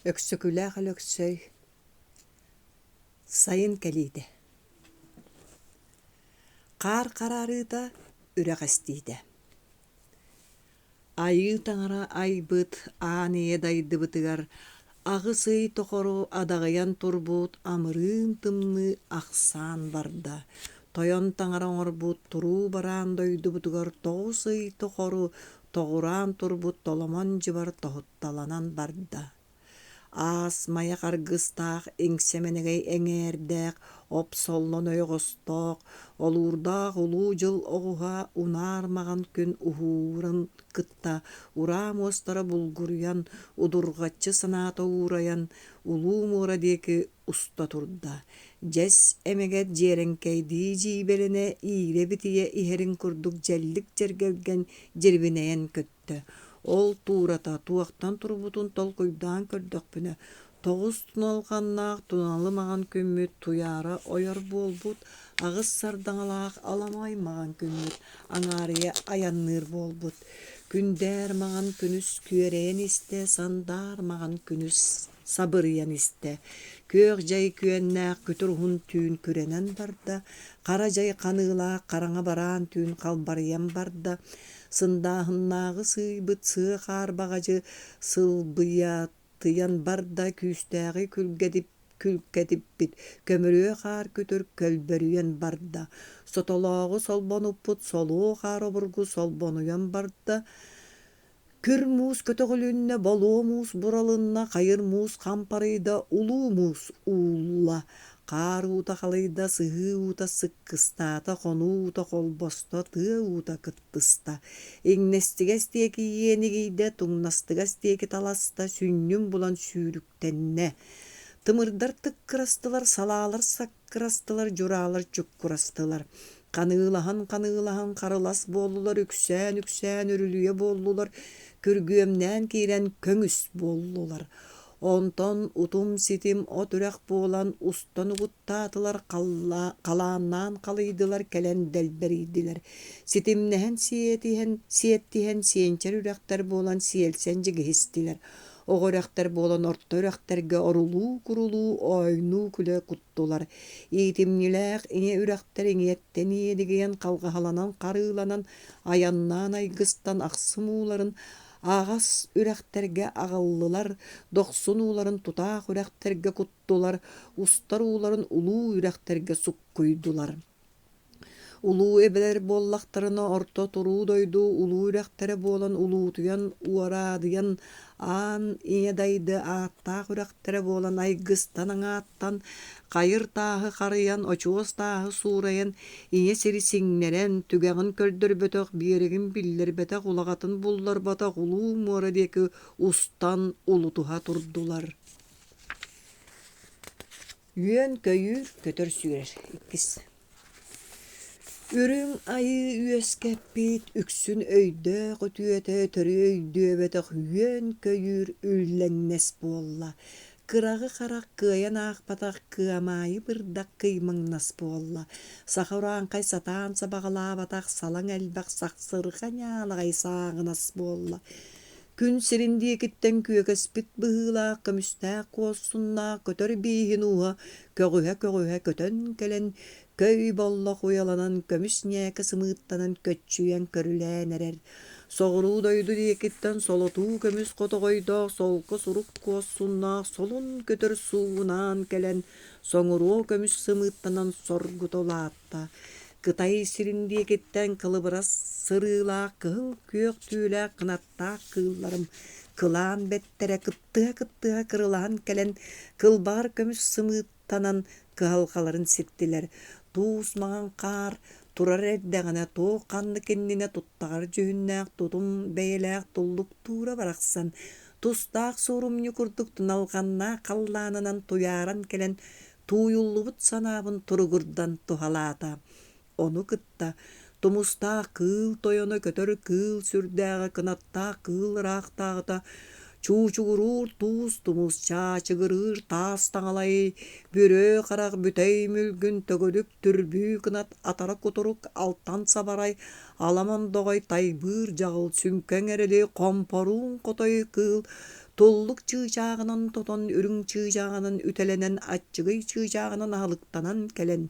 Өксөкүлээх Өлөксөй Сайын кэлиитэ Хаар хараарыыта, үрэх эстиитэ Айыы таҥара айбыт аан ийэ дайдыбытыгар аҕыс ый тохору адаҕыйан турбут амырыын тымныы ахсаан барда. Тойон таҥара оҥорбут туруу бараан дойдубутугар тоҕус ый тохору тоҕураан турбут толомон дьыбар тоһутталанан барда. Аас майах аргыстаах, иҥсэмэнэгэй эҥээрдээх, опсоллон ойоҕостоох, олуурдаах улуу дьыл оҕуһа унаар маҕан күн уһуурун кытта ураа муостара булгуруйан, удурҕаччы санаата уурайан, улуу муора диэки уста турда. Дьэс эмэгэт дьиэрэҥкэйдии дьиибэлэнэ иирэ-битийэ иһэрин курдук дьэллик дьэргэлгэн дьирибинэйэн көттө. Ол туурата туохтан турбутун толкуйдаан көрдөхпүнэ, тоҕус туналҕаннаах туналы маҥан күммүт туйаара ойор буолбут, аҕыс сардаҥалаах аламай маҥан күммүт аҥаарыйа айанныыр буолбут. Күндээр маҥан күнүс күөрэйэн истэ, сандаар маҥан күнүс сабырыйан истэ. Күөх дьай күөннээх күтүр уһун түүн күрэнэн барда, хара дьай ханыылаах хараҥа бараан түүн халбарыйан барда, сындааһыннааҕы сыыйбыт сыа хаар баҕадьы сылбыйатыйан барда, күүстээҕи күлгэтип күлкэтиппит көмүрүө хаар күтүр көлбөрүйэн барда, сотолооҕу солбонуппут солуо хаар обургу солбонуйан барда, Күр муус көтөҕүлүннэ, болуо муус буралынна, хайыр муус хампарыйда, улуу муус уулла. Хаар уута халыйда, сыһыы уута сыккыстаата, хонуу уута холбосто, тыа уута кыттыста. Иҥнэстигэс диэки иэнигийдэ, туҥнастыгас диэки таласта, сүнньүн булан сүүрүктэннэ. Тымырдар тыккырастылар, салаалар саккырастылар, дьураалар чуккурастылар. Ханыылаһан-ханыылаһан харылас буоллулар, үксээн-үксээн үрүлүйэ буоллулар, күргүөмнээн киирэн көҥүс буоллулар. Онтон утум-ситим от үрэх буолан устан угуттаатылар, халааннаан халыйдылар, кэлэн дэлбэрийдилэр. Ситимнэһэн сиэтиһэн, сиэттиһэн сиэнчэр үрэхтэр буолан сиэлсэн дьигиһистилэр. Оҕо үрэхтэр буолан орто үрэхтэргэ орулуу-курулуу, оойнуу-күлэ куттулар. Иитимньилээх ийэ үрэхтэр иҥиэттэн иэдигийэн халҕаһаланан харыыланан, айаннаан айгыстан ахсым ууларын аҕас үрэхтэргэ аҕаллылар, дохсун ууларын тутаах үрэхтэргэ куттулар, устар ууларын улуу үрэхтэргэ суккуйдулар. Улуу эбэлэр буоллахтарына орто туруу дойду улуу үрэхтэрэ буолан улуутуйан, уораадыйан, аан ийэ дайды ааттаах үрэхтэрэ буолан айгыстан аҥааттан, хайыр тааһы харыйан, очуос тааһы суурайан, ийэ сири сиҥнэрэн, түгэҕин көрдөрбөтөх, биэрэгин биллэрбэтэх, улаҕатын булларбатах улуу муора диэки устан улутуһа турдулар. Үөн-көйүүр, көтөр-сүүрэр иккис Үрүҥ айыы үөскэппит, үксүн өйдөөх үтүөтэ төрүө өйдүөбэтэх үөн-көйүүр үллэҥнэс буолла. Кыраҕы харах кыайан аахпатах кыамаайы бырдах кыймаҥнас буолла. Саха урааҥхай сатаан сабаҕалаабатах салаҥ элбэх сахсырҕа ньаалаҕай сааҕынас буолла. Күн сирин диэкиттэн күөкэспит быһыылаах көмүстээх куорсуннаах көтөр бииһин ууһа көҕүһэ-көҕүһэ көтөн кэлэн, көй боллох уйаланан көмүс ньээкэ сымыыттанан көччүйэн көрүлээн эрэр. Соҕуруу дойду диэкиттэн солотуу көмүс хотоҕойдоох солко сурук куорсуннаах солун көтөр суугунаан кэлэн, соҥуруо көмүс сымыыттанан соргута улаатта. Кытай сирин диэкиттэн кылыбырас сырыылаах кыһыл күөх түүлээх кынаттаах кыылларым кылаан бэттэрэ кыттыһа-кыттыһа кырылаһан кэлэн кылбаҕар көмүс сымыыттанан кыһалҕаларын ситтилэр. Туус маҥан хаар турар эрдэҕинэ туох ханнык иннинэ туттаҕар дьүһүннээх тутум бэйэлээх туллуктуура барахсан тустаах суорумньу курдук туналҕаннаах халлаанынан туйааран кэлэн тууйуллубут санаабын туругурдан туһалаата. Ону кытта тумустаах кыыл тойоно көтөр кыыл сүрдээҕэ кынаттаах кыыл ыраахтааҕыта чуучугуруур туус тумус чаачыгырыыр таас таҥалай бүрүө харах бүтэй мүлгүн төгүрүк түрбүү кынат атара кутурук алтан сабарай аламондоҕой тайбыыр дьаҕыл сүҥкэҥ эрэли хомпоруун хотой кыыл. Туллук чыычааҕынан тотон, үрүҥ чыычааҕынан үтэлэнэн, аччыгый чыычааҕынан аһылыктанан кэлэн,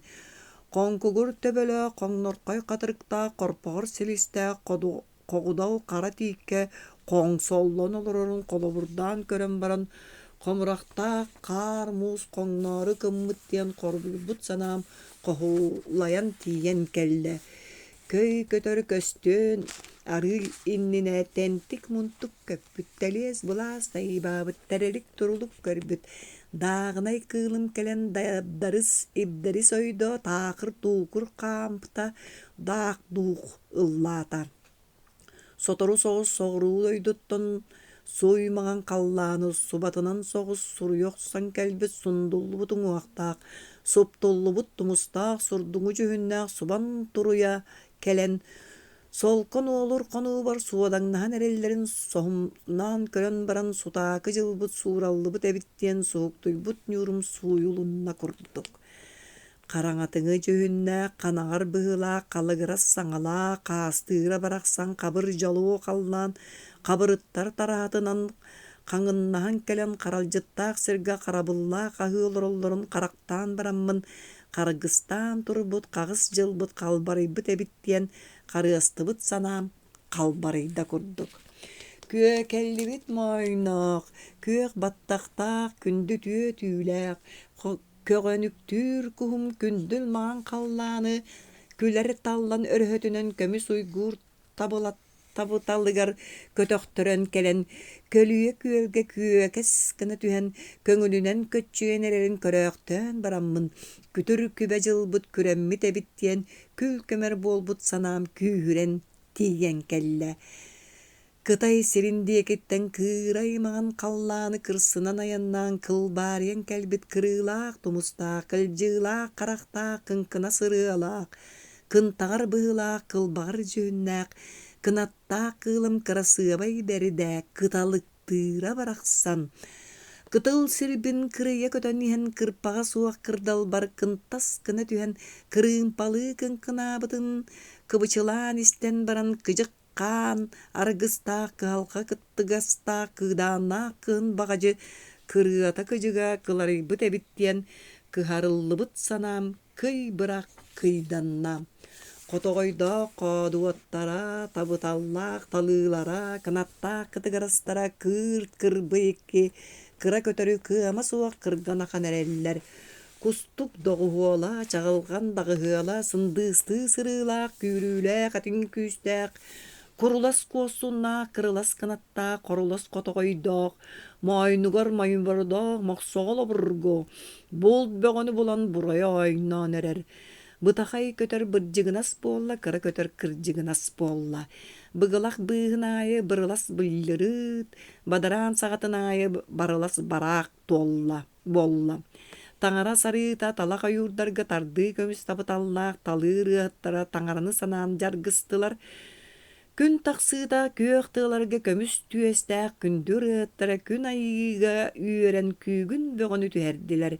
хоҥкугур төбөлөөх, хоҥнорхой хатырыктаах, хорпоҕор силистээх хоҕудал хара тииккэ хоҥсоллон олорорун холобурдаан көрөн баран, хомурахтаах хаар-муус хоҥноору гыммыт диэн хоргуйбут санаам хоһулайан тиийэн кэллэ. Көй көтөр көстүөн арыы иннинэ тэнтик-мунтук көппүт, тэлиэс-былаас тайыбаабыт, тэрилик-турулук көрбүт, дааҕынай кыылым кэлэн дабдарыс, ибдэрис ойдо, таакыр-туукур хаампыта, даах-дуух ыллаата. Сотору соҕус соҕуруу дойдуттан суй маҥан халлааны субатынан соҕус суруйа охсон кэлбит сундуллубут уҥуохтаах, суптуллубут тумустаах сурдуҥу дьүһүннээх субан туруйа кэлэн, солко нуолур хонуубар суодаҥнаһан эрэллэрин соһумнаан көрөн баран сутаакы дьылбыт суураллыбыт эбит диэн суһуктуйбут ньуурум сууйулунна курдук. Хараҥатыҥы дьүһүннээх, ханаҕар быһыылаах, халыгырас саҥалаах, хаастыыра барахсан хабыр дьолуо халлаан хабырыттар тараһатынан хаҥыннаһан кэлэн харалдьыттаах сиргэ харабыллаах аһыы олороллорун харахтаан бараммын, харгыстаан турбут хаҕыс дьылбыт халбарыйбыт эбит диэн харыастыбыт санаам халбарыйда курдук. Күөкэллибит моойноох, күөх баттахтаах, күндү түө түүлээх, Көҕөнүктүүр куһум күндүл маҥан халлааны күлэр таллан өрөһөтүнэн көмүс уйгуур табыталыгар көтөхтөрөн кэлэн, көлүйэ күөлгэ күөкэс гына түһэн, көҥүлүнэн көччүйэн эрэрин көрөөхтөөн бараммын, күтүр күбэ дьылбыт күрэммит эбит диэн күл-көмөр буолбут санаам күүһүрэн тиийэн кэллэ. Кытай сирин диэкиттэн кыырай маҥан халлааны кырсынан айаннаан кылбаарыйан кэлбит кырыылаах тумустаах, кылдьыылаах харахтаах, кыҥкынас ырыалаах, кынтаҕар быһыылаах, кылбаҕар дьүһүннээх, кынаттаах кыылым кырасыабай бэрдээк кыталыктыыра барахсан кытыл сирбин кырыйа көтөн иһэн кырпаҕа суох кырдалбар кынтас гына түһэн кырыымпалыы кыҥкынаабытын кыбычылаан истэн баран кыдьык хаан аргыстаах кыһалҕа кыттыгастаах кыыдааннаах кыһын баҕадьы кырыата кыдьыга кыларыйбыт эбит диэн кыһарыллыбыт санаам кый бырах кыйданна. Хотоҕойдоох хоодуоттара, табыталлаах талыылара, кынаттаах кытыгырастара кыырт кырбый икки кыра көтөрү кыама суох кырган ахан эрэллэр. Кустук доҕуһуола, чаҕылҕан даҕыһыала, сындыыстыы сырыылаах, күүрүүлээх этиҥ күүстээх, курулас куоссуннаах, кырылас кынаттаах, хорулас хотоҕойдоох, моойнугар мойбордоох мохсоҕол обургу, булт бөҕөнү булан бурайа оонньоон эрэр. Бытахай көтөр бырдьыгынас буолла, кыра көтөр кырдьыгынас буолла. Быгылах быыһын аайы бырылас быллырыыт, бадараан саҕатын аайы барылас бараах туолла буолла. Таҥара сарыыта талах ойуурдарга тардыы көмүс табыталлаах талыы ырыаһыттара таҥараны санаан дьаргыстылар. Күн тахсыыта күөх тыаларга көмүс түөстээх күндү ырыаһыттара күн айыыга үөрэн күүгүн бөҕөнү түһэрдилэр.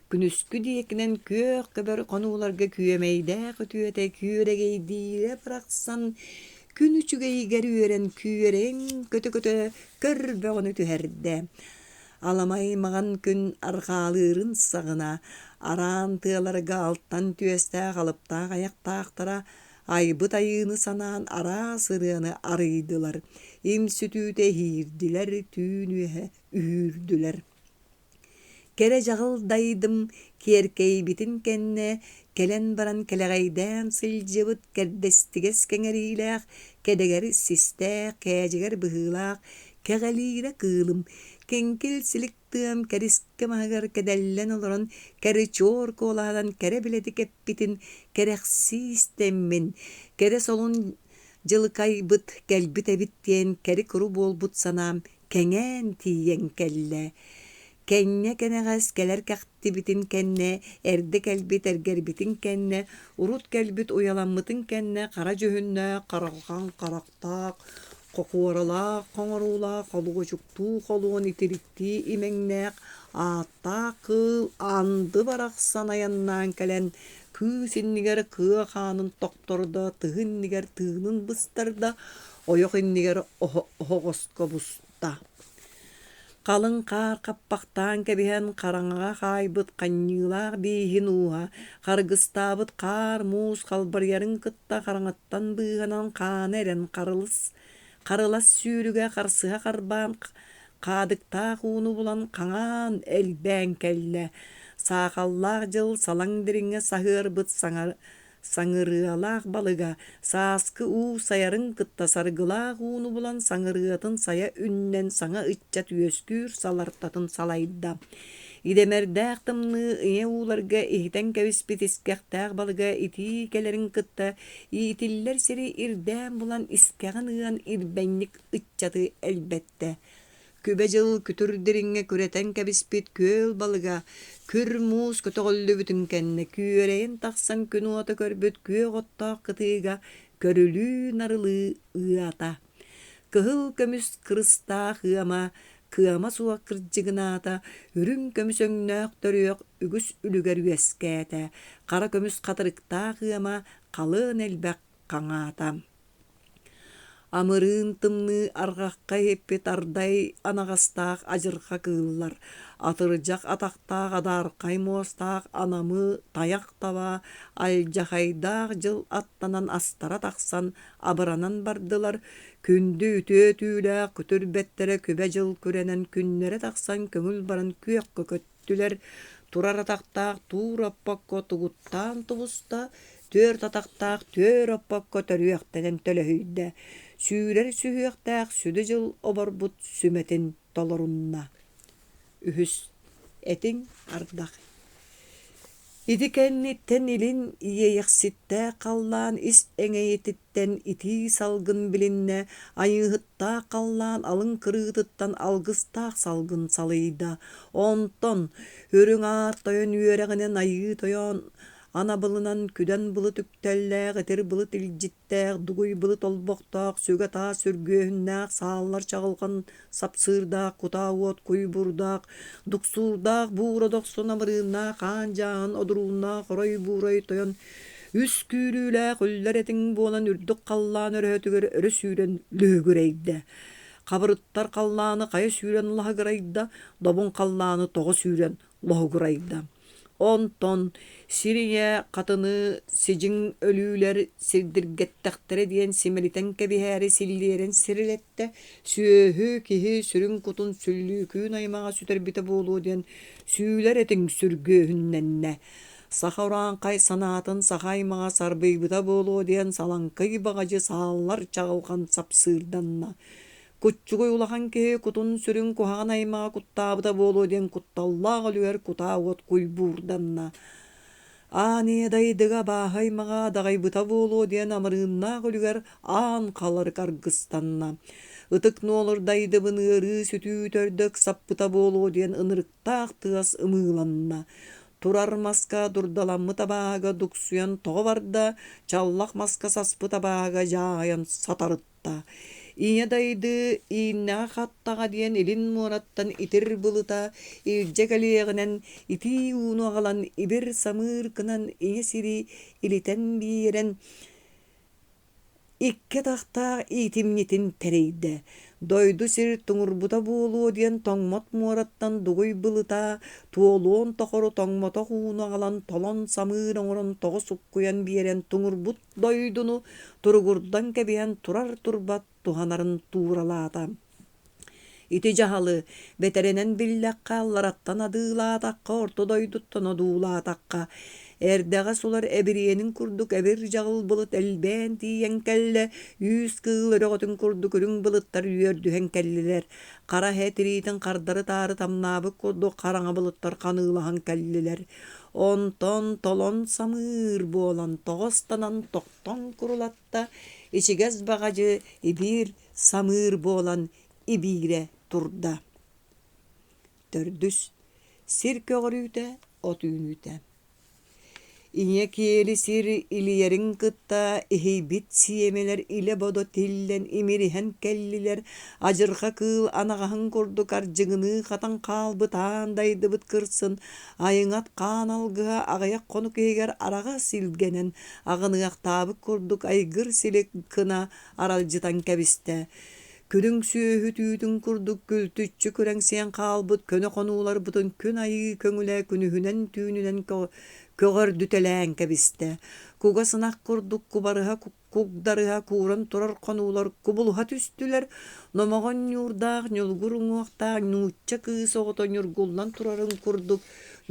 Күнүскү диэкинэн күөх көбөр хонууларга күөмэйдээх үтүөтэ күөрэгэйдиирэ барахсан күн үчүгэйигэр үөрэн күөрэйэн көтө-көтө көр бөҕөнү түһэрдэ. Аламай маҥан күн арҕаалыырын саҕана араан тыаларга алтан түөстээх алыптаах айахтаахтара айбыт айыыны санаан араас ырыаны арыйдылар, им сүтүүтэ иһиирдилэр, түүн үөһэ үһүүрдүлэр. Кэрэ дьаҕыл дайдым киэркэйбитин кэннэ, кэлэн баран кэлэҕэйдээн сылдьыбыт кэрдэстигэс кэҥэриилээх, кэдэгэр систээх, кээдьигэр быһыылаах кэҕэлиирэ кыылым, киҥкил силик тыам кэрискэ маһыгар кэдэллэн олорон кэричуор куолаһынан кэрэ билэтик эппитин кэрэхсии истэммин, кэрэ солун дьылыкайбыт кэлбит эбит диэн кэри-куру буолбут санаам кэҥээн тиийэн кэллэ. Кэнньэ кэнэҕэс кэлэр кэхтибитин кэннэ, эрдэ кэлбит эргэрбитин кэннэ, урут кэлбит уйаламмытын кэннэ хара дьүһүннээх, харалҕан харахтаах, хохуоралаах хоҥоруулаах, холуочуктуу холуон итириктии имэҥнээх, ааттаах кыыл анды барахсан айаннаан кэлэн, кыыс иннигэр кыа хаанын тохтордо, тыһы иннигэр тыынын быстарда, ойох иннигэр оһоҕоско буста. Халыҥ хаар хаппахтаан кэбиһэн хараҥаҕа хаайбыт ханньыылаах бииһин ууһа, харгыстаабыт хаар-муус халбарыйарын кытта хараҥаттан быыһанан хаана ирэн харылыс, харылас сүүрүгэ харсыһа харбаан хаадыктаах ууну булан хаҥаан элбээн кэллэ. Саахаллаах дьыл салаҥ дириҥҥэ саһыарбыт саҥа Саҥырыалаах балыга сааскы уу сайарын кытта саргылаах ууну булан саҥырыатын сайа үннэн саҥа ыччат үөскүүр салартатын салайда. Идэмэрдээх тымныы ийэ ууларга иһитэн кэбиспит искэхтээх балыга итии кэлэрин кытта иитиллэр сири ирдээн булан искэҕин ыан ирбэнньик ыччаты элбэттэ. Күбэ дьыл күтүр дириҥҥэ күрэтэн кэбиспит күөл балыга күр муус көтөҕүллүбүтүн кэннэ күөрэйэн тахсан күн уота көрбүт күөх оттоох кытыыга көрүлүү-нарылыы ыата. Кыһыл көмүс кырыстаах ыама кыама суох кырдьыгынаата, үрүҥ көмүс өҥнөөх төрүөх үгүс үлүгэр үөскээтэ, хара көмүс хатырыктаах ыама халыан элбэх хаҥаата. Амырыын тымныы арҕахха иһиппит ардай анаҕастаах адьырҕа кыыллар, атырдьах атахтаах адаархай муостаах анамы тайах таба алдьахайдаах дьыл аттанан астара тахсан абыранан бардылар, күндү үтүө түүлээх күтүр бэттэрэ күбэ дьыл күрэнэн күннэрэ тахсан көҥүл баран күөххэ көттүлэр, турар атахтаах туур оппокко тугуттаан тубуста, түөрт атахтаах түөр оппокко төрүөхтэнэн төлөһүйдэ, сүүрэр сүһүөхтээх сүдү дьыл оборбут сүмэтин толорунна. Үһүс этиҥ ардах Ити кэнниттэн илин иэйэхситтээх халлаан ис эҥэйититтэн итии салгын билиннэ, айыыһыттаах халлаан алын кырыытыттан алгыстаах салгын салыйда. Онтон Үрүҥ Аар Тойон үөрэҕинэн Айыы Тойон анабылынан күдэн былыт үктэллээх, итир былыт илдьиттээх, дугуй былыт олбохтоох, сүгэ таас үргүөһүннээх, сааллар чаҕылҕан сапсыырдаах, кутаа уот куйбурдаах, дуксуурдаах, буура дохсун амырыыннаах, аан дьааһын одурууннаах, орой буурай тойон үс күүрүүлээх үллэр этиҥ буолан үрдүк халлаан өрөһөтүгэр өрө сүүрэн лүһүгүрэйдэ. Хабырыттар халлааны хайа сүүрэн лаһыгырайда, добун халлааны тоҕо сүүрэн лоһугурайда. Онтон сир ийэ хатыны сидьиҥ өлүүлэр сирдиргэттэхтэрэ диэн симэлитэн кэбиһээри силлиэрэн сирилэттэ, сүөһү киһи сүрүн кутун сүллүүкүүн аймаҕа сүтэрбитэ буолуо диэн сүүлэр этиҥ сүргүөһүннэннэ. Саха урааҥхай санаатын саха аймаҕа сарбыйбыта буолуо диэн салаҥкый баҕадьы сааллар чаҕылҕан сапсыырданна. Куччугуй улахан киһи кутун-сүрүн куһаҕан аймаҕа куттаабыта буолуо диэн кутталлаах үлүгэр кутаа уот куйбуурданна. Аан ийэ дайдыга абааһы аймаҕа адаҕайбыта буолуо диэн амырыыннаах үлүгэр аан халарык аргыстанна. Ытык нуолур дайдыбын ыарыы сүтүү төрдө ыксаппыта буолуо диэн ынырыктаах тыас ымыыланна. Турар маска дурдаламмыт абааһыга дуксуйан тоҕо барда, чаллах маска саспыт абааһыга дьааһыйан сатарытта. Ийэ дайды ииннэҕэ хаттаҕа диэн илин муораттан итир былыта илдьэ кэлиэҕинэн итии ууну аҕалан ибир-самыыр гынан ийэ сири илитэн биэрэн икки атахтаах иитимньитин тэрийдэ. Дойду сир туҥурбута буолуо диэн тоҥмот муораттан дугуй былыта туолуон тохору тоҥмотох ууну аҕалан толон самыыр оҥорон тоҕо суккуйан биэрэн туҥурбут дойдуну туругурдан кэбиһэн турар-турбат туһанарын тууралаата. Ити дьаһалы бэтэрэнэн биллэххэ, аллараттан адыылаатахха, орто дойдуттан одуулаатахха, эрдэҕэс улар эбириэнин курдук эбир-дьаҕыл былыт элбээн тиийэн кэллэ, үүс кыыл өрөҕөтүн курдук үрүҥ былыттар үөрдүһэн кэллилэр, хара эһэ тириитин хардары-таары тамнаабыт курдук хараҥа былыттар ханыылаһан кэллилэр. Онтон толон самыыр буолан тоҕо ыстанан тохтон курулатта, ичигэс баҕадьы ибиир самыыр буолан ибиирэ турда. Төрдүс сир көҕөрүүтэ, от үүнүүтэ. Ийэ киэли сир илийэрин кытта иһийбит сиэмэлэр илэ-бодо тиллэн имириһэн кэллилэр, адьырҕа кыыл анаҕаһын курдук ардьыгыныы хатан хаалбыт аан дайдыбыт кырсын айыҥат хаан алгыһа аҕыйах хонук иһигэр араҕас илгэнэн аҕыныахтаабыт курдук айгыр-силик гына аралдьытан кэбистэ. Күрүҥ сүөһү түүтүн курдук күлтүччү күрэҥсийэн хаалбыт көнө хонууларбытын күн айыы көҥүлэ күнүһүнэн-түүнүнэн көҕөрдүтэлээн кэбистэ. Кугас ынах курдук кубарыһа кугдарыһа кууран турар хонуулар кубулуһа түстүлэр, номоҕон ньуурдаах ньулугур уҥуохтаах нуучча кыыс оҕото ньургуллан турарын курдук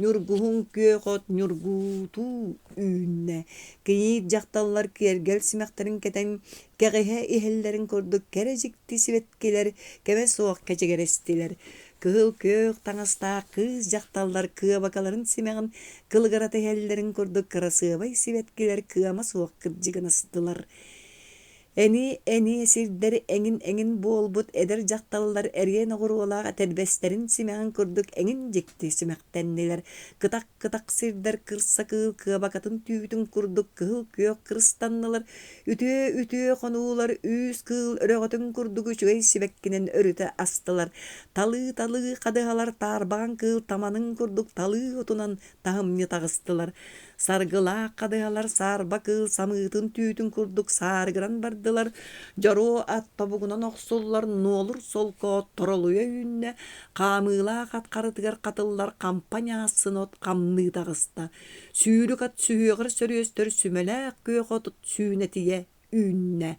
ньургуһун күөх от ньургуутуу үүннэ. Кийиит дьахталлар киэргэл симэхтэрин кэтэн кэҕиһэ иһэллэрин курдук кэрэ дьикти сибэккилэр кэмэ суох кэчигэрэстилэр. Кыһыл күөх таҥастаах кыыс дьахталлар кыабакаларын симэҕин кылыгырата иһэллэрин курдук кырасыабай сибэккилэр кыама суох кырдьыгынастылар. Эниэ-эниэ сирдэр эҥин-эҥин буолбут эдэр дьахталлар эриэн оҕуруолаах этэрбэстэрин симэҕин курдук эҥин дьикти симэхтэннилэр. Кытах-кытах сирдэр кырса кыыл кыабакатын түүтүн курдук кыһыл күөх кырыстаннылар. Үтүө-үтүө хонуулар үүс кыыл өрөҕөтүн курдук үчүгэй сибэккинэн өрүтэ астылар. Талыы-талыы хадыһалар таарбаҕан кыыл таманын курдук талыы отунан таһымньы таҕыстылар. Саргылаах хадыһалар саарба кыыл самыытын түүтүн курдук саарыгыран бардылар. Дьоруо ат тобугунан охсуллар нуолур солко торолуйа үүннэ, хаамыылаах ат харытыгар хатыллар хампа ньаассын от хамныы таҕыста. Сүүрүк ат сүһүөҕэр сөрүөстэр сүмэлээх күөх от сүүнэтийэ үүннэ.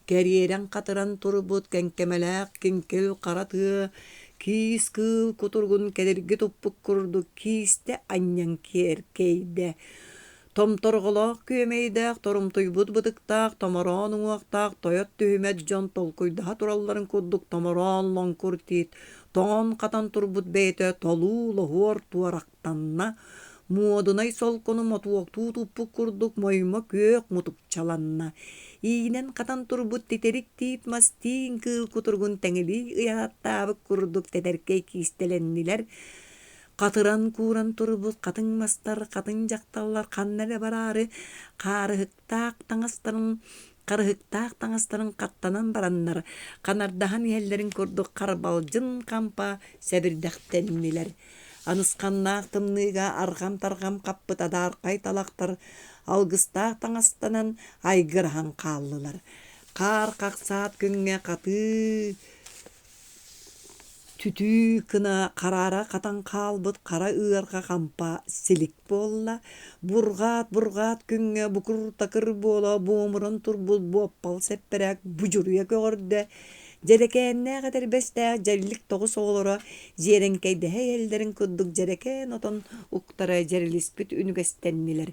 Кэриэрэн-хатыран турбут кэҥкэмэлээх киҥкил хара тыа киис кыыл кутуругун кэлирги туппут курдук киистэ анньан киэркэйдэ. Томторҕолоох күөмэйдээх, торумтуйбут бытыктаах, томороон уҥуохтаах тойот түһүмэт дьон толкуйдаһа туралларын курдук томороон лоҥкур тиит тоҥон-хатан турбут бэйэтэ толуу лоһуор туорах Танна, муодунай солкону мотуоктуу туппут курдук моймо күөх мутукчаланна. Иинэн-хатан турбут титирик тиит мас тииҥ кыыл кутуругун тэҥилии ыйааттаабыт курдук тэтэркэй киистэлэннилэр. Хатыран-кууран турбут хатыҥ мастар, хатыҥ дьахталлар ханна эрэ бараары хаарыһыктаах таҥастарын харыһыктаах таҥастарын хаттанан бараннар, ханардаһан иһэллэрин курдук харбалдьын хампа сэбирдэхтэннилэр. Анысханнаах тымныыга арҕам-тарҕам хаппыт адаархай талахтар алгыстаах таҥастанан айгыраһан хааллылар. Хаар хахсаат күҥҥэ хатыы түтүү гына хараара хатан хаалбыт хара ыарҕа хампа силик буолла. Бурҕаат-бурҕаат күҥҥэ букур-такыр буола буомуран турбут буоппал сэппэрээк будьуруйа көҕөрдө. Дьэрэкээннээх этэрбэстээх дьэллик тоҕус оҕолоро дьиэрэҥкэйдэһэ иһэллэрин курдук дьэрэкээн отон уктара дьэрилиспит үнүгэстэннилэр.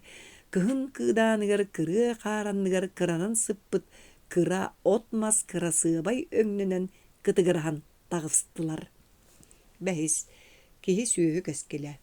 Кыһын кыыдааныгар кырыа хаар анныгар кыранан сыппыт кыра от-мас кырасыабай өҥнөнөн кытыгыраһан таҕыстылар. Бэһис, киһи-сүөһү кэскилэ.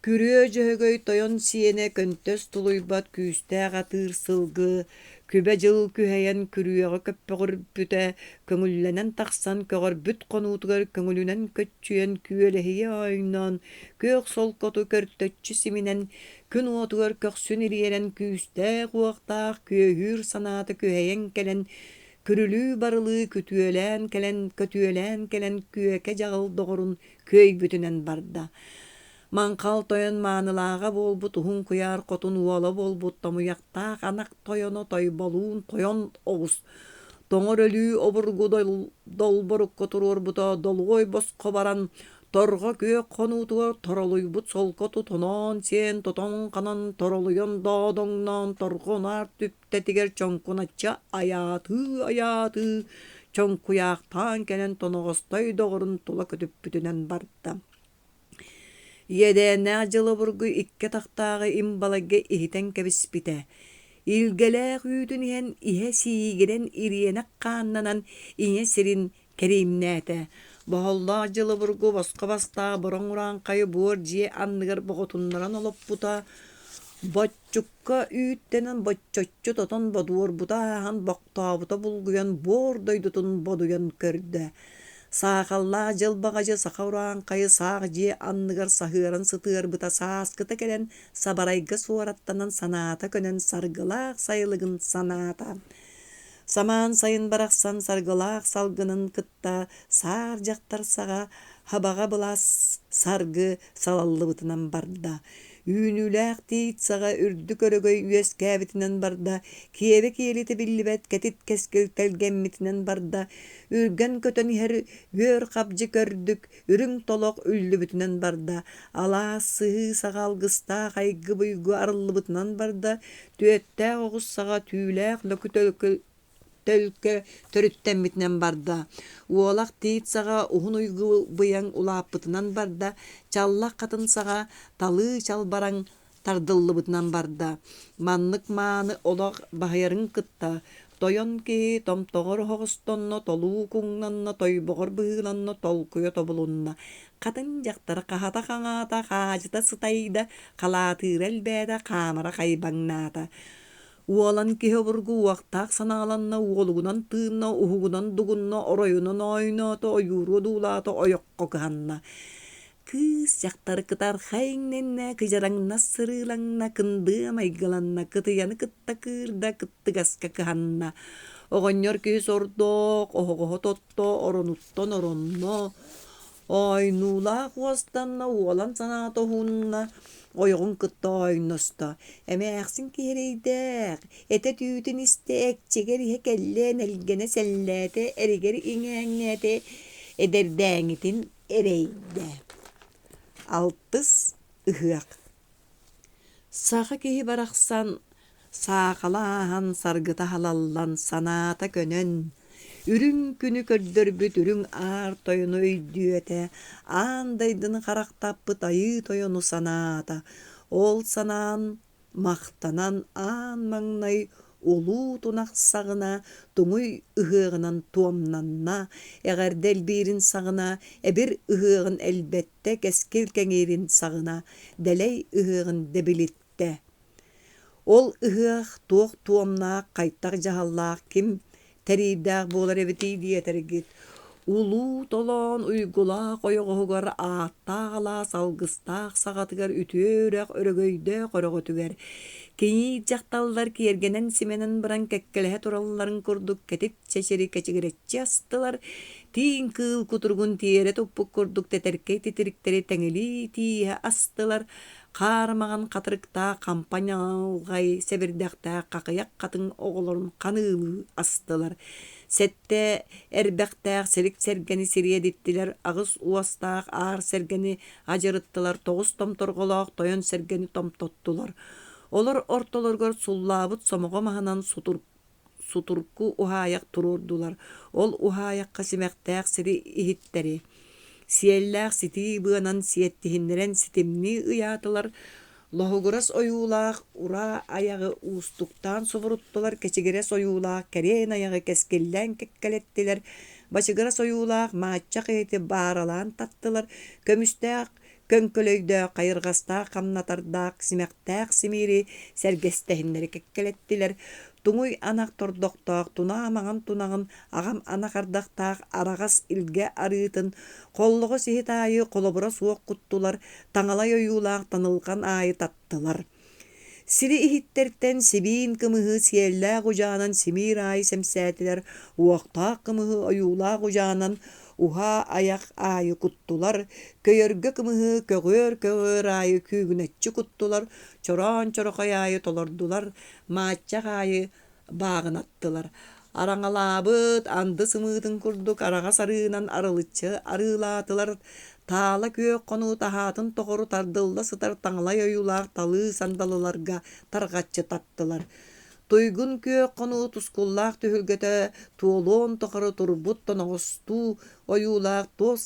Күрүө Дьөһөгөй тойон сиэнэ көнтөс тулуйбат күүстээх атыыр сылгы күбэ дьыл күһэйэн күрүөҕэ көппөҕүрбүтэ, көҥүллэнэн тахсан көҕөрбүт хонуутугар көҥүлүнэн көччүйэн күөлэһийэ оонньоон, күөх солкоту көртөччү симинэн, күн уотугар көхсүн ириэрэн күүстээх-уохтаах күөһүүр санаата күһэйэн кэлэн күрүлүү-барылыы күтүөлээн кэлэн көтүөлээн кэлэн күөкэ-дьаҕыл доҕорун күөйбүтүнэн барда. Маҥхал тойон маанылааҕа буолбут уһун куйаар хотун уола буолбут томуйахтаах анах тойоно Тойболуун тойон оҕус тоҥор өлүү обургу долборукка туруорбута долуой босхо баран торҕо күөх хонуутугар торолуйбут солко тутуноон сиэн тотон-ханан торолуйан доодоҥноон торҕо унаар түптэтигэр чоҥкуначчы айаатыы-айаатыы чоҥкуйаахтаан кэлэн тоноҕостой доҕорун тула көтүппүтүнэн барда. Иэдээннээх дьыл обургу икки атахтааҕы им балайга иһитэн кэбиспитэ. Илгэлээх үүтүн иһэн иһэ сиигирэн ириэнэх хааннанан ийэ сирин кэриимнээтэ. Боһоллоох дьыл обургу босхо бастаах бороҥ урааҥхайы буор дьиэ анныгар боҕотуннаран олоппута. Боччукка үүттэнэн боччоччу тотон бодуорбута ааһан бохтообута булгуйан буор дойдутун бодуйан көрдө. Саахаллаах дьыл баҕадьы саха урааҥхайы саах дьиэ анныгар саһыаран сытыарбыта сааскыта кэлэн сабарайга суораттанан санаата көнөн саргылаах сайылыгын санаата. Самаан сайын барахсан саргылаах салгынын кытта саар дьахтар саҕа хабаҕа былаас саргы салаллыбытынан барда. Үүнүүлээх тиит саҕа үрдүк өрөгөй үөскээбитинэн барда, киэбэ киэлитэ биллибэт кэтит кэскил тэлгэммитинэн барда, үргэн көтөн иһэр үөр хабдьы көрдүк, үрүҥ толох үллүбүтүнэн барда, алаас сыһыы саҕа алгыстаах айгы-буйгу арыллыбытынан барда, түөттээх оҕус саҕа түүлээх лөкү төлкө төрүттэммитинэн барда, уолах тиит саҕа уһун уйгу быйаҥ улааппытынан барда, чаллах хатын саҕа талыы чалбараҥ тардыллыбытынан барда. Маннык мааны олох баһыйарын кытта тойон киһи томтоҕор оһоҕостонно, толуу куҥнанна, тойбоҕор быһыыланна, толкуйа тобулунна. Хатын дьахтар хаһата хаҥаата, хаадьыта сытайда, халаатыыра элбээтэ, хаамара хайбаҥнаата. Уолан киһи обургу уохтаах санааланна, уолугунан тыынна, уһугунан дугунна, оройунан оойноото, ойууру одуулаата, ойоххо кыһанна. Кыыс дьахтар кытархай иҥнэннэ, кыдьараҥнас сырыылаҥна, кындыа майгыланна, кытыйаны кытта кыырда, кыттыгаска кыһанна. Оҕонньор киһи сордоох, оһоҕоһо тотто, оронуттан оронно, Оойнуулаах уостанна, уолан санаата уһунна, ойоҕун кытта оойносто. Эмээхсин киһирэйдээх, этэ түүтүн истэ, экчигэр иһэ кэллэ, нэлгэнэ сэллээтэ, эригэр иҥээҥнээтэ, эдэрдээҥитин эрэйдэ. Алтыс ыһыах Саха киһи барахсан саахала ааһан саргыта халаллан санаата көнөн, үрүҥ күнү көрдөрбүт үрүҥ аар тойону өйдүөтэ, аан дайдыны харахтаппыт айыы тойону санаата. Ол санаан махтанан аан маҥнай улуу тунах саҕына туҥуй ыһыаҕынан туомнанна, эҕэрдэ элбиирин саҕына эбир ыһыаҕын элбэттэ, кэскил кэҥиирин саҕына дэлэй ыһыаҕын дэбилиттэ. Ол ыһыах туох туомнаах, хайтах дьаһаллаах ким тэрийдээх буолар эбитий диэтэргит, улуу толоон уйгулаах ойоҕоһугар ааттаах алаас алгыстаах саҕатыгар үтүө үрэх өрөгөйдөөх өрөҕөтүгэр кийиит дьахталлар киэргэнэн-симэнэн баран кэккэлэһэ туралларын курдук кэтит чэчири кэчигирэччи астылар, тииҥ кыыл кутуругун тиэрэ туппут курдук тэтэркэй титириктэри тэҥилии тииһэ астылар, хаар маҥан хатырыктаах хампа ньалҕай сэбирдэхтээх хахыйах хатыҥ оҕолорун ханыылыы астылар, сэттэ эрбэхтээх силик сэргэни сириэдиттилэр, аҕыс уостаах аар сэргэни адьырыттылар, тоҕус томторҕолоох тойон сэргэни томтоттулар. Олор ортолоругар суллаабыт сомоҕо маһынан сутурку уһаайах туруордулар, ол уһаайахха симэхтээх сири иһиттэри, сиэллээх ситии быанан сиэттиһиннэрэн ситимнии ыйаатылар, лоһугурас ойуулаах ураа айаҕы уустуктаан субуруттулар, кэчигирэс ойуулаах кэриэн айаҕы кэскиллээн кэккэлэттилэр, бачыгырас ойуулаах мааччах иһити бааралаан таттылар, көмүстээх көҥкөлөйдөөх, хайырҕастаах хамнатардаах, симэхтээх симиири сэргэстэһиннэри кэккэлэттилэр, туҥуй анах тордохтоох тунаа маҥан тунаҕын, аҕам анах ардахтаах араҕас илгэ арыытын, холлоҕос иһит аайы холобура суох куттулар, таҥалай ойуулаах танылҕан аайы таттылар. Сири иһиттэртэн сибиин кымыһы сиэллээх удьаанан симиир аайы сэмсээтилэр, уохтаах кымыһы ойуулаах удьаанан уһаа айах аайы куттулар, көйөргө кымыһы көҕүөр-көҕүөр аайы күүгүнэччи куттулар, чороон чорохой аайы толордулар, мааччах аайы бааҕынаттылар. Араҥалаабыт анды сымыытын курдук араҕас арыынан арылыччы арыылаатылар, таала күөх хонуу таһаатын тоҕору тардылла сытар таҥалай ойуулаах талыы сандалыларга тарҕаччы таттылар. Туйгун күөх хонуу тускуллаах түһүлгэтэ туолуон тухары турбут тоноҕостуу ойуулаах туос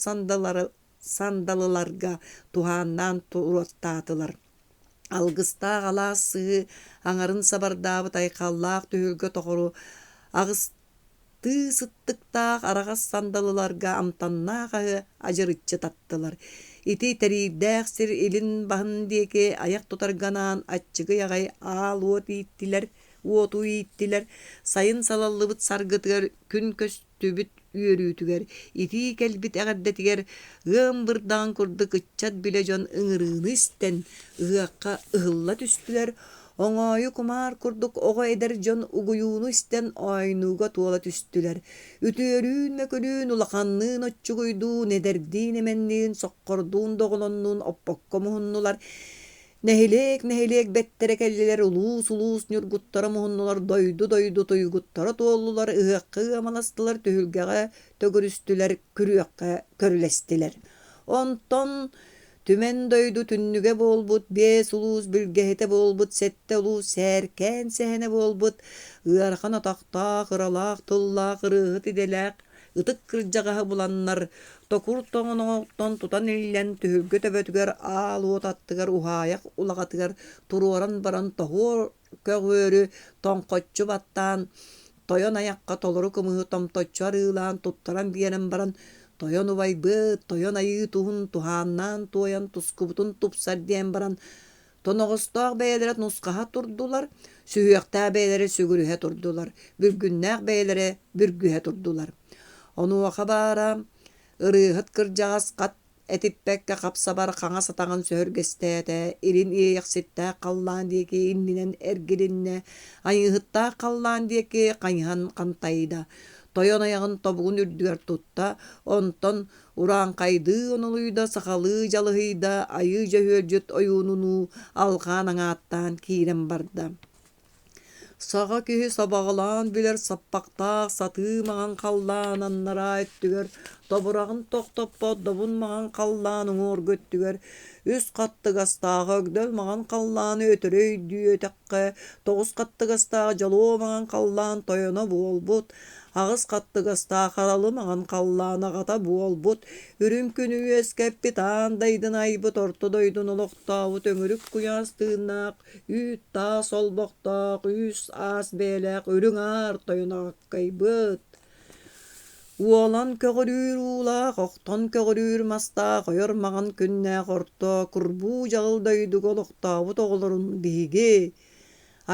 сандалыларга туһааннаан туруортаатылар. Алгыстаах алаас сыһыы аҥарын сабардаабыт айхаллаах түһүлгэ тоҕору аҕыстыы сыттыктаах араҕас сандалыларга амтаннаах аһы адьырыччы таттылар. Ити тэриирдээх сир илин баһын диэки айах тутарга анаан аччыгый аҕай аал уот ииттилэр, уоту ииттилэр, сайын салаллыбыт саргытыгар күн көс түбүт үөрүүтүгэр, итии кэлбит эҕэрдэтигэр ыам бырдаҕын курдук ыччат билэ дьон ыҥырыыны истэн, ыһыахха ыһылла түстүлэр, оҥоойу кумаар курдук оҕо эдэр дьон угуйууну истэн оойнууга туола түстүлэр. Үтүөрүүн-мөкүлүүн, улаханныын оччугуйдуун, эдэрдиин-эмэнниин, соххордуун-доҕолоннуун оппокко муһуннулар. Нэһилиэк-нэһилиэк бэттэрэ кэллилэр, улуус-улуус ньургуттара муһуннулар, дойду-дойду туйгуттара туоллулар, ыһыахха ыамаластылар, түһүлгэҕэ төгүрүстүлэр, күрүөххэ көрүлэстилэр. Онтон Түмэн дойду түннүгэ буолбут, биэс улуус билгэһитэ буолбут, сэттэ улуус сээркээн сэһэнэ буолбут, ыарахан атахтаах, ыралаах тыллаах ырыаһыт идэлээх ытык кырдьаҕаһы буланнар, токур тоҥоноҕуттан тутан иллэн түһүлгэ төбөтүгэр аал уот аттыгар уһаайах улаҕатыгар туруоран баран тоһуор көҕүөрү тоҥхоччу баттаан, тойон айахха толору кымыһы томточчу арыылаан туттаран биэрэн баран, «Тойон убайбыт, тойон айыы туһун туһааннаан туойан тускубутун тупсар» диэн баран, тоноҕостоох бэйэлэрэ нусхаһа турдулар, сүһүөхтээх бэйэлэрэ сүгүрүһэ турдулар, бүлгүннээх бэйэлэрэ бүргүһэ турдулар. Онуоха баара ырыаһыт кырдьаҕас хат этиппэккэ хап-сабар хаҥас атаҕын сөһүргэстээтэ, илин иэйэхситтээх халлаан диэки иннинэн эргилиннэ, айыыһыттаах халлаан диэки хайыһан хантайда, тойон айаҕын тобугун үрдүгэр тутта, онтон урааҥхайдыы онолуйда, сахалыы дьалыһыйда, айыы дьөһүөлдьүт ойуунунуу алҕаан аҥааттаан киирэн барда. Саха киһи сабаҕалаан билэр саппахтаах сатыы маҥан халлаан аннараа өттүгэр, тобураҕын тохтоппот добун маҥан халлаан уҥуоргу өттүгэр, үс хаттыгастаах өгдөл маҥан халлааны өтөрө өйдүөтэххэ, тоҕус хаттыгастаах дьолуо маҥан халлаан тойоно буолбут, аҕыс хаттыгастаах аралы маҥан халлаан аҕата буолбут, үрүҥ күнү үөскэппит аан дайдыны айбыт орто дойдуну олохтообут өҥүрүк куйаас тыыннаах үүт-таас олбохтоох, үүс-аас бэйэлээх үрүҥ аар тойон аҕаккайбыт. Уолан көҕүрүүр уулаах, охтон көҕүрүүр мастаах, ойор маҥан күннээх орто курбуу дьаҕыл дойдуга олохтообут оҕолорун биһиги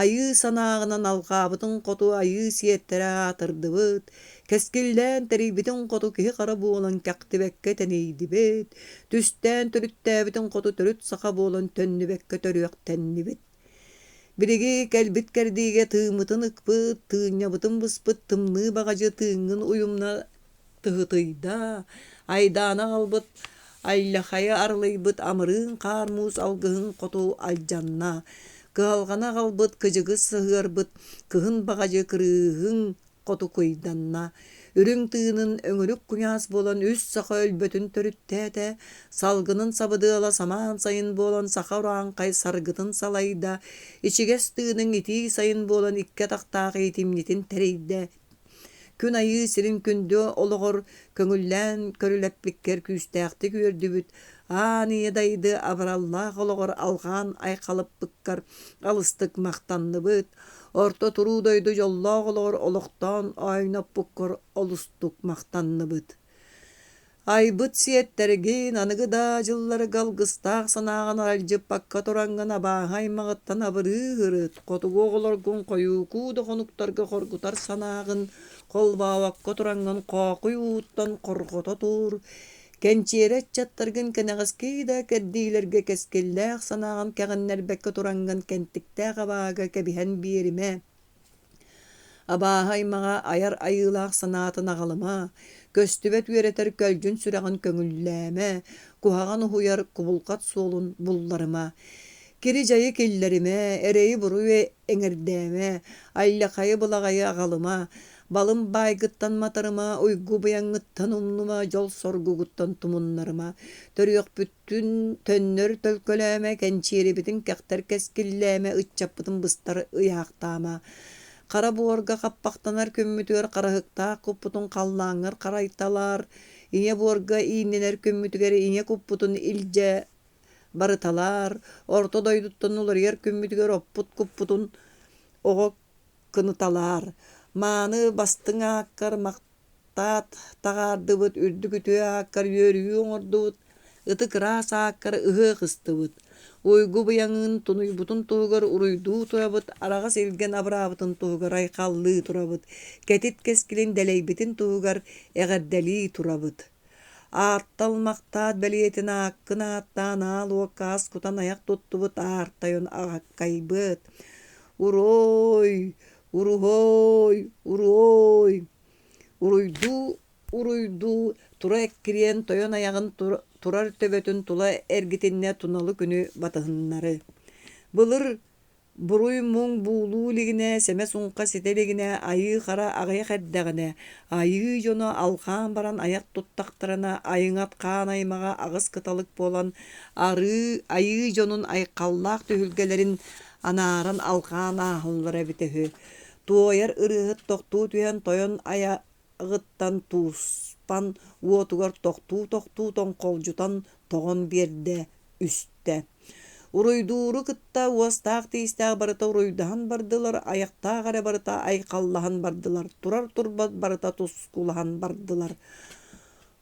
айыы санааҕынан алҕаабытын хоту айыы сиэттэрэ аатырдыбыт, кэскиллээн тэрийбитин хоту киһи-хара буолан кэхтибэккэ тэнийдибит, түстээн төрүттээбитин хоту төрүт саха буолан төннүбэккэ төрүөхтэннибит. Билиги кэлбит кэрдиигэ тыыммытын ыкпыт, тыынньабытын быспыт тымныы баҕадьы тыыҥҥын уйумна тыһытыйда, айдаана аҕалбыт айлахайы арылыйбыт амырыын хаар-муус алгыһын хоту алдьанна, кыһалҕаны аҕалбыт кыдьыгы сыһыарбыт кыһын баҕадьы кырыыһыҥ хоту кыйданна, үрүҥ тыынын өҥүрүк куйаас буолан үс саха өлбөтүн төрүттээтэ, салгынын сабыдыала самаан сайын буолан саха урааҥхай саргытын салайда, ичигэс тыыныҥ итии сайын буолан икки атахтаах иитимньитин тэрийдэ, Күн айыы сирин күндү олоҕор көҥүллээн көрүлэппиккэр күүстээхтик үөрдүбүт, аан ийэ дайды абыраллаах олоҕор алҕаан айхалыппыккар алыстык махтанныбыт, орто туруу дойду дьоллоох олоҕор олохтоон оойноппуккар олустук махтанныбыт. Айбыт сиэттэргин аныгы да дьылларга алгыстаах санааҕын аралдьыппакка тураҥҥын абааһы аймаҕыттан абырыы ырыт, хотугу оҕолоргун хойуукуу да хонуктарга хоргутар санааҕын холбообокко тураҥҥын хоокуй ууттан хорҕото тур, кэнчиэрэ ыччаттаргын кэнэҕэски да кэрдиилэргэ кэскиллээх санааҕын кэҕиннэрбэккэ тураҥҥын кэнтиктээх абааһыга кэбиһэн биэримэ. Абааһы аймаҕа айар айыылаах санаатын аҕалыма, көстүбэт үөрэтэр көлдьүн сүрэҕин көҥүллээмэ, куһаҕан уһуйар кубулҕат суолун булларыма. Кири-дьайы киллэримэ, эрэйи-буруйу эҥэрдээмэ, айлахайы-былаҕайы аҕалыма, балым баайгыттан матарыма, уйгу быйаҥҥыттан умнума, дьол соргугуттан тумуннарыма, төрүөхпүт Түн төннөр төлкөлөөмө, кэнчиэрибитин кэхтэр кэскиллээмэ, ыччаппытын быстар ыйаахтаама. Хара буорга хаппахтанар күммүтүгэр хараһыктаах куппутун халлааҥҥар харайталаар, ийэ буорга ииннэнэр күммүтүгэр ийэ куппутун илдьэ барыталаар, орто дойдуттан уларыйар күммүтүгэр оппут куппутун оҕо кыныталаар. Мааны бастыҥ ааккар Таат таҕаардыбыт, үрдүк үтүө ааккар үөрүү оҥордубут, ытык ыраас ааккар ыһыах ыстыбыт, уйгу быйаҥын тунуйбутун туһугар уруйдуу турабыт, араҕас илгэн абыраабытын туһугар айхаллыы турабыт, кэтит кэскилин дэлэйбитин туһугар эҕэрдэлии турабыт. Ааттал махтаат бэлиэтин ааккын ааттаан аал уокка ас кутан айах туттубут аар тойон аҕаккайбыт. Уруой! Уруһуой! Уруой! Уруйдуу-уруйдуу тура эккириэн тойон айаҕын турар төбөтүн тула эргитиннэ туналы күнү батыһыннары. Былыр Буруй-муҥ буулуу илигинэ, сэмэ-суҥха ситэ илигинэ, айыы-хара аҕыйах эрдэҕинэ, айыы дьоно алҕаан баран айах туттахтарына, айыҥат хаан аймаҕа аҕыс кыталык буолан, арыы айыы дьонун айхаллаах түһүлгэлэрин анааран алҕаан ааһаллара эбитэ үһү. Туойар ырыаһыт тохтуу түһэн тойон айаҕыттан тууспан уотугар тохтуу-тохтуу тоҥхолдьутан тоҕон биэрдэ үстэ. Уруйдууру кытта уостаах-тиистээх барыта уруйдаһан бардылар, айахтаах эрэ барыта айхаллаһан бардылар, турар-турбат барыта тускулаһан бардылар.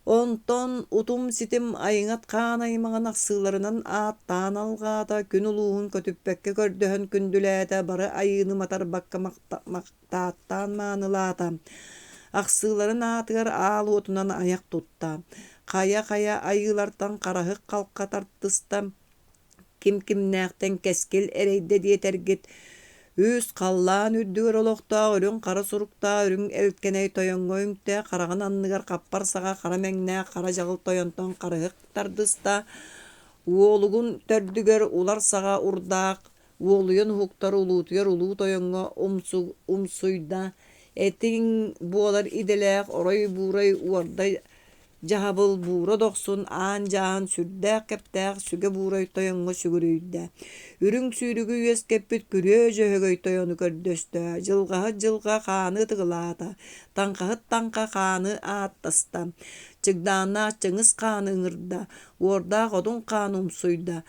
Онтон утум-ситим айыҥат хаан аймаҕын ахсыыларынан ааттаан алҕаата, күн улууһун көтүппэккэ көрдөһөн күндүлээтэ, бары айыыны матарбакка махтааттаан маанылаата, ахсыыларын аатыгар аал уотунан айах тутта, хайа-хайа айыылартан хараһык халха тартыста, ким-кимнээхтэн кэскил эрэйдэ диэтэргит, үс халлаан үрдүгэр олохтоох үрүҥ хара суруктаах үрүҥ элкэнэй тойоҥҥо үҥтэ, хараҕын анныгар хаппар саҕа хара мэҥнээх хара дьаҕыл тойонтон харыһык тардыста, уолугун төрдүгэр улар саҕа урдаах уолуйан уһуктар улуутуйар улуу тойоҥҥо умсуйда, этиҥ буолар идэлээх орой-буурай уордай дьаһабыл Буура Дохсун аан дьааһын сүрдээх кэптээх сүгэ Буурай тойоҥҥо сүгүрүйдэ. Үрүҥ сүүрүгү үөскэппит Күрүө Дьөһөгөй тойону көрдөстө, дьылҕаһыт дьылҕа хааны ытыгылаата, таҥхаһыт таҥха хааны ааттаста, чыгдааннаах Чыҥыс хааны ыҥырда, уордаах Одун хааны умсуйда,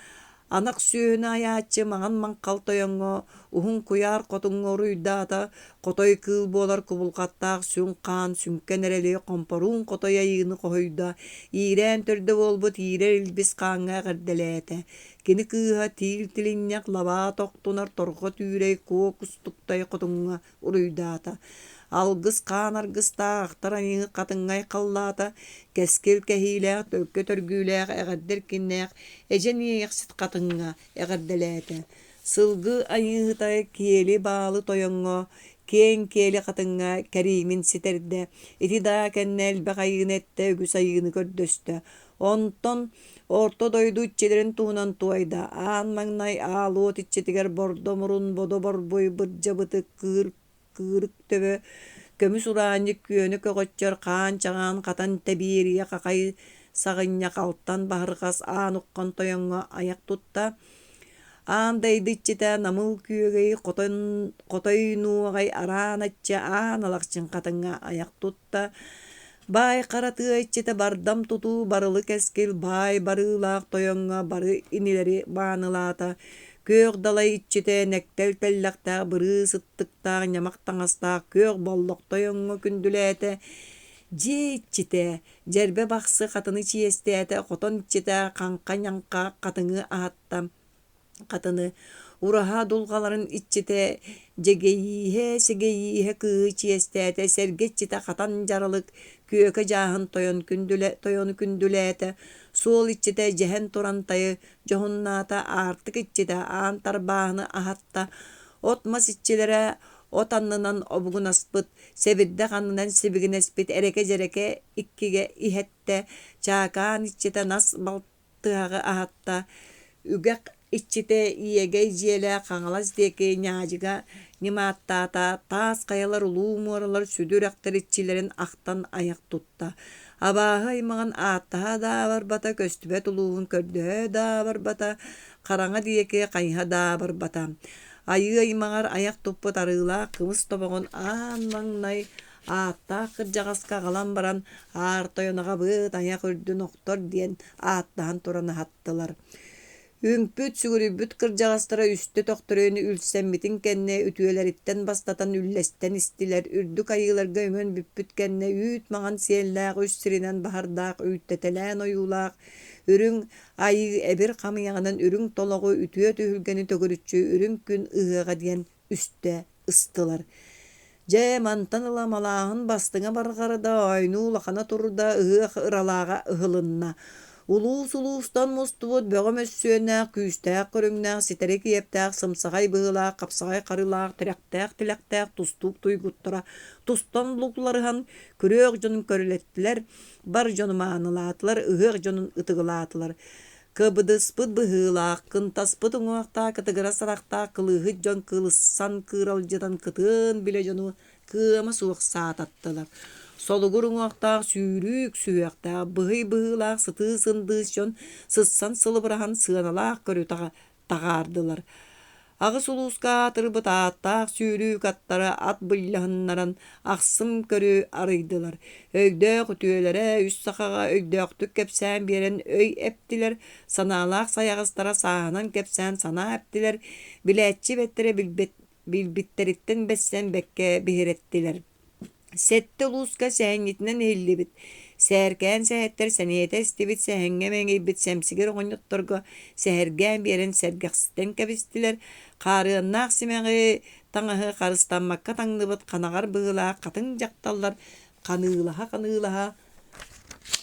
Анах сүөһүнү айааччы маҥан маҥхал тойоҥҥо, уһун куйаар хотуҥҥа уруйдаата, хотой кыыл буолар кубулҕаттаах сүҥ хаан сүҥкэн эрэли хомпоруун хотой айыыны хоһуйда, иирээн төрдө буолбут иирэр илбис хааҥҥа эҕэрдэлээтэ. Кини кыыһа тиил тилинньэх лабаа тохтунар торҕо түүрэй куо кустуктай хотуҥҥа уруйдаата. Алгыс хаан аргыстаах ахтар айыыһыт хатыҥҥа айхаллаата, кэскил кэһиилээх, төлкө төргүүлээх, эҕэрдэ эркиннээх эдьэн иэйэхсит хатыҥҥа эҕэрдэлээтэ. Сылгы айыыһыта киэли баалы тойоҥҥо, киэҥ киэли хатыҥҥа кэриимин ситэрдэ. Ити даа кэннэ элбэх айыыны эттэ, үгүс айыыны көрдөстө. Онтон орто дойду иччилэрин туһунан туойда: аан маҥнай аал уот иччитигэр бордо мурун, бодо борбуй, бырдьа бытык, кыыр кыырык төбө, көмүс ураанньык күөнэ көҕөччөр, хаан чаҕаан хатан тэбиэрийэ хахай саҕынньах алтан баһырҕас аан уххан тойоҥҥо айах тутта, аан дайды иччитэ намыл күөгэй хотон хотой нуоҕай араан ачча аан алахчын хатыҥҥа айах тутта, Баай хара тыа иччитэ бардам тутуу барылы кэскил баай барыылаах тойоҥҥо бары инилэри маанылаата, күөх далай иччитэ нэктэл тэллэхтээх бырыы сыттыктаах ньамах таҥастаах күөх боллох тойоҥҥо күндүлээтэ, дьиэ иччитэ дьэрбэ бахсы хатыны чиэстээтэ, хотон иччитэ хаҥха-ньаҥха хатыҥы аһатта хатыны, ураһа дулҕаларын иччитэ Дьэгэйииһэ Сэгэйииһэ кыыһы чиэстээтэ, сэргэ иччитэ Хатан Дьаралык Күөкэ Дьааһын тойон күндүлэ тойону күндүлээтэ, суол иччитэ Дьэһэн Турантайы дьоһуннаата, аартык иччитэ Аан Тарбааһыны аһатта, от-мас иччилэрэ от аннынан обугунаспыт, сэбирдэх аннынан сибигинэспит эрэкэ-дьэрэкэ иккигэ иһэттэ, Чаакаан иччитэ нас балт тыһаҕы аһатта, үгэх иччитэ иэгэй дьиэлээх Хаҥалас диэки Ньаадьыга ньымааттаата, таас хайалар, улуу муоралар сүдү үрэхтэр иччилэрин ахтан айах тутта. Абааһы аймаҕын ааттаһа да барбата, көстүбэт улууһун көрдөһө да барбата, хараҥа диэки хайыһа да барбата. Айыы аймаҕар айах туппут арыылаах кымыс тобоҕун аан маҥнай ааттаах кырдьаҕаска аҕалан баран аар тойон аҕабыт айах үрдүн охтор диэн ааттаһан туран аһаттылар. Үҥпүт, сүгүрүйбүт кырдьаҕастара үстэ төхтөрүйэн үлсэммитин кэннэ үтүөлэриттэн бастатан үллэстэн истилэр, үрдүк айыыларга үҥэн бүппүт кэннэ үүт маҥан сиэллээх үс сиринэн баһардаах үүттэтэлээн ойуулаах үрүҥ айыы эбир хамыйаҕынан үрүҥ толоҕу үтүө түһүлгэни төгүрүччү үрүҥ күн ыһыаҕа диэн үстэ ыстылар. Дьэ, мантан ыла малааһын бастыҥа барҕарда, оонньуу улахана турда, ыһыах ыралааҕа ыһылынна. Улуус-улуустан мустубут бөҕө мөссүөннээх, күүстээх көрүҥнээх, ситэри киэптээх, сымсаҕай быһыылаах, хапсаҕай харылаах, тирэхтээх тилэхтээх тустуук туйгуттара тустан лугларыһан, күрүөх дьонун көрүлэттилэр, бар дьону маанылаатылар, ыһыах дьонун ытыгылаатылар. Кыбдыспыт быһыылаах, кынтаспыт уҥуохтаах, кытыгырас харахтаах кылыыһыт дьон кылыссан кыыралдьытан кытыан билэ дьону кыама суох саататтылар. Солугур уҥуохтаах сүүрүүк сүһүөхтээх, быһый быһыылаах сытыы сындыыс дьон сыссан сылыбыраһан сыаналаах көрү таҕаардылар. Аҕыс улууска аатырбыт ааттаах сүүрүүк аттары ат былдьаһыннаран ахсым көрү арыйдылар. Өйдөөх үтүөлэрэ үс сахаҕа өйдөөхтүк кэпсээн биэрэн өй эптилэр, санаалаах сайаҕастара сааһынан кэпсээн санаа эптилэр, билээччи бэттэрэ билбэт билбиттэриттэн бэссэн бэккэ биһирэттилэр. Сэттэ улууска сэһэнньитинэн иһиллибит, сээркээн сэһэттэр сэниэтэ истибит сэһэҥҥэ мэҥийбит сэмсигир оҕонньотторго сэһэргээн биэрэн сэргэхситэн кэбистилэр, хаарыаннаах симэҕи таҥаһы харыстаммакка таҥныбыт ханаҕар быһыылаах хатыҥ дьахталлар ханыылаһа-ханыылаһа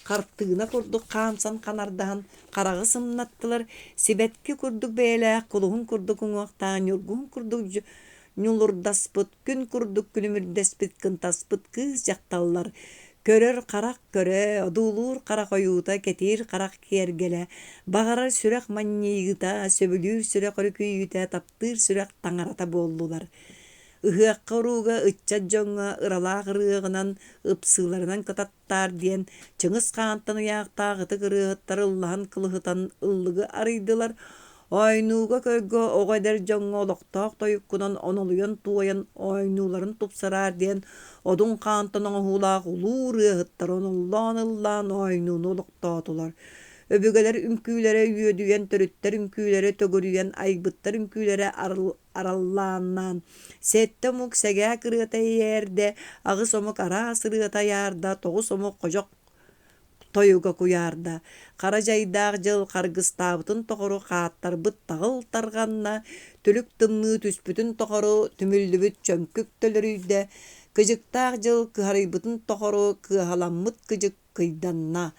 хартыына курдук хаамсан ханардаһан хараҕы сымнаттылар, сибэтки курдук бэйэлээх, кулуһун курдук уҥуохтаах, ньургуһун курдук ньулурдаспыт, күн курдук күлүмүрдэспит, кынтаспыт кыыс дьахталлар көрөр харах көрө, одуулуур харах ойуута, кэтиир харах киэргэлэ, баҕарар сүрэх манньыйыыта, сөбүлүүр сүрэх өрүкүйүүтэ, таптыыр сүрэх таҥарата буоллулар. Ыһыахха урууга ыччат дьоҥҥо ыралаах ырыаҕынан, ыпсыыларынан кытаттаар диэн Чыҥыс Хаантан ыйаахтаах ытык ырыаһыттар ыллаһан кылыһытан ыллыгы арыйдылар. Оойнууга-көргө оҕо эдэр дьоҥҥо олохтоох тойуккунан онолуйан туойан оойнууларын тупсараар диэн Одун Хаантан оҥоһуулаах улуу ырыаһыттар оноллоон ыллаан оойнууну олохтоотулар. Өбүгэлэр үҥкүүлэрэ үөдүйэн, төрүттэр үҥкүүлэрэ төгүрүйэн, айбыттар үҥкүүлэрэ араллааннаан, сэттэ омук сэгээк ырыата эйээрдэ, аҕыс омук араас ырыата айаарда, тоҕус омук ходьох тойуга куйаарда, хара дьайдаах дьыл харгыстаабытын тоҕору хааттарбыт таҕыл тарҕанна, түлүк тымныы түспүтүн тоҕору түмүллүбүт чөҥкүк төлөрүйдэ, кыдьыктаах дьыл кыһарыйбытын тоҕору кыаһаламмыт кыдьык кыйданна.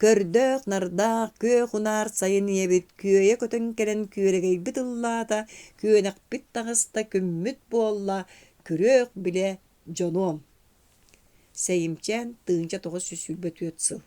Көрдөөх-нардаах күөх унаар сайын ийэбит күөйэ көтөн кэлэн күөрэгэйбит ыллаата, күөнэхпит таҕыста, күммүт буолла, күрүөх билэ дьонуом. Сэйимчээн 1924 сыл.